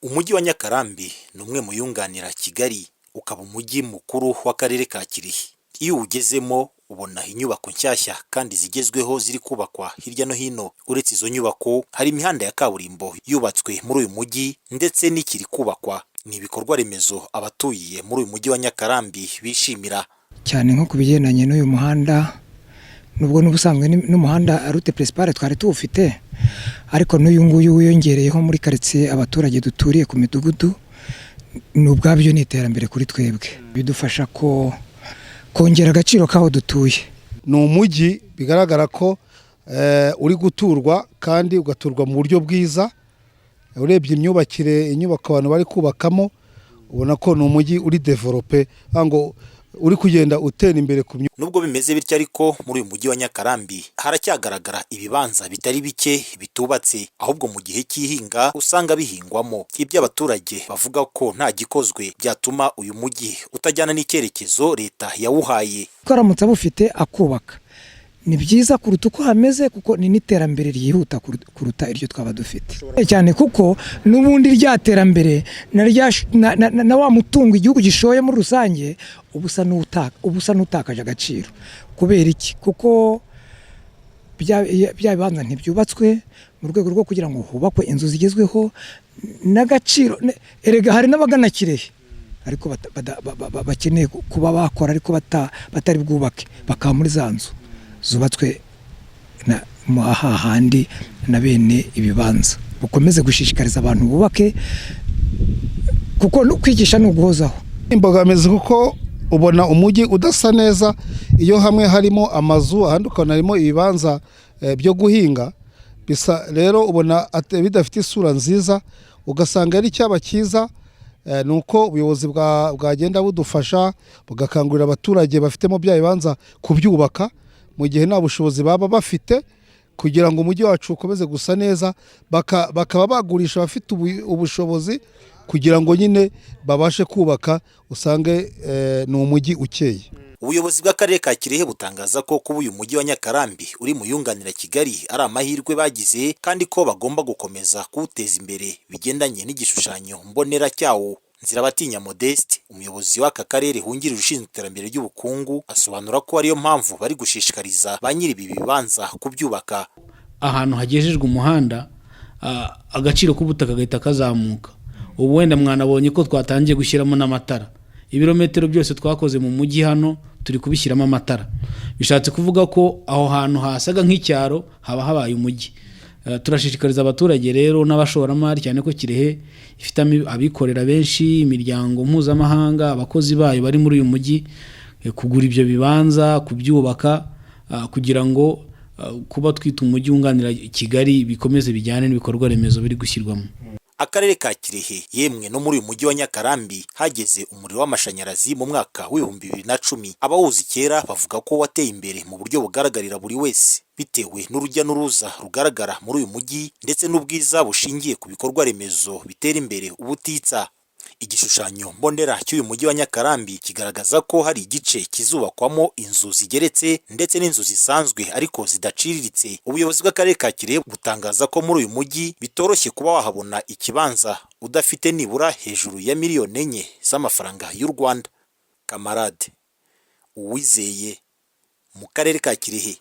Umujyi wa Nyakarambi ni umwe mu yunganira Kigali, ukaba umujyi mukuru w'akarere ka Kirehe. Iyo uwugezemo ubona inyubako nshyashya kandi zigezweho ziri kubakwa hirya no hino. Uretse izo nyubako, hari imihanda ya kaburimbo yubatswe muri uyu mujyi ndetse n'ikiri kubakwa. Ni ibikorwa remezo abatuye muri uyu mujyi wa Nyakarambi bishimira. Cyane nko ku bigendanye n'uyu muhanda, nubwo n'ubusanzwe n'umuhanda route principale twari tuwufite, ariko n'uyu nguyu wiyongereyeho muri karitsiye, abaturage duturiye ku midugudu, ni ubwabyo ni iterambere kuri twebwe, bidufasha ko kongera agaciro k'aho dutuye. Ni umujyi bigaragara ko uri guturwa kandi ugaturwa mu buryo bwiza. Urebye imyubakire, inyubako abantu bari kubakamo, ubona ko ni umujyi uri développé, ngo uri kugenda utera imbere ku Nubwo bimeze bityo ariko, muri uyu mujyi wa Nyakarambi haracyagaragara ibibanza bitari bike bitubatse, ahubwo mu gihe cy'ihinga usanga bihingwamo. Ibyo abaturage bavuga ko nta gikozwe byatuma uyu mujyi utajyana n'icyerekezo leta yawuhaye. Ko aramutse abufite akubaka, ni byiza kuruta uko hameze, kuko ni n'iterambere ryihuta kuruta iryo twaba dufite cyane, kuko n'ubundi rya terambere na wa mutungo igihugu gishoye muri rusange uba usa n'utakaje agaciro. Kubera iki? Kuko bya bibanza ntibyubatswe mu rwego rwo kugira ngo hubakwe inzu zigezweho n'agaciro. Erega hari n'abagana Kirehe ariko bakeneye kuba bakora, ariko batari bwubake, bakaba muri za nzu zubatswe hahandi na bene ibibanza. Bukomeze gushishikariza abantu bubake, kuko kwigisha ni uguhozaho. Imbogamizi, kuko ubona umujyi udasa neza iyo hamwe harimo amazu, ahandi ukabona harimo ibibanza byo guhinga bisa. Rero ubona bidafite isura nziza, ugasanga ari icyaba cyiza ni uko ubuyobozi bwagenda budufasha, bugakangurira abaturage bafitemo bya bibanza kubyubaka mu gihe nta bushobozi baba bafite, kugira ngo umujyi wacu ukomeze gusa neza, bakaba bagurisha abafite ubushobozi kugira ngo nyine babashe kubaka, usange ni umujyi ukeye. Ubuyobozi bw'akarere ka Kirehe butangaza ko kuba uyu mujyi wa Nyakarambi uri mu yunganira Kigali ari amahirwe bagize, kandi ko bagomba gukomeza kuwuteza imbere bigendanye n'igishushanyo mbonera cyawo. Nzirabatinya Modeste, umuyobozi w'aka karere wungirije ushinzwe iterambere ry'ubukungu, asobanura ko ariyo mpamvu bari gushishikariza ba nyiri ibi bibanza kubyubaka. Ahantu hagejejwe umuhanda, agaciro k'ubutaka gahita kazamuka. Ubu wenda mwanabonye ko twatangiye gushyiramo n'amatara. Ibirometero byose twakoze mu mujyi hano turi kubishyiramo amatara. Bishatse kuvuga ko aho hantu hasaga nk'icyaro haba habaye umujyi. Turashishikariza abaturage rero n'abashoramari, cyane ko Kirehe ifite abikorera benshi, imiryango mpuzamahanga, abakozi bayo bari muri uyu mujyi, kugura ibyo bibanza, kubyubaka, kugira ngo kuba twita umujyi wunganira Kigali bikomeze bijyane n'ibikorwa remezo biri gushyirwamo. Akarere ka Kirehe, yemwe no muri uyu mujyi wa Nyakarambi, hageze umuriro w'amashanyarazi mu mwaka w'2010. Abawuzi kera bavuga ko wateye imbere mu buryo bugaragarira buri wese, bitewe n'urujya n'uruza rugaragara muri uyu mujyi ndetse n'ubwiza bushingiye ku bikorwa remezo bitera imbere ubutitsa. Igishushanyo mbonera cy'uyu mujyi wa Nyakarambi kigaragaza ko hari igice kizubakwamo inzu zigeretse ndetse n'inzu zisanzwe ariko zidaciriritse. Ubuyobozi bw'akarere ka Kirehe butangaza ko muri uyu mujyi bitoroshye kuba wahabona ikibanza udafite nibura hejuru ya miliyoni 4 z'amafaranga y'u Rwanda. Kamarade Uwizeye, mu karere ka Kirehe.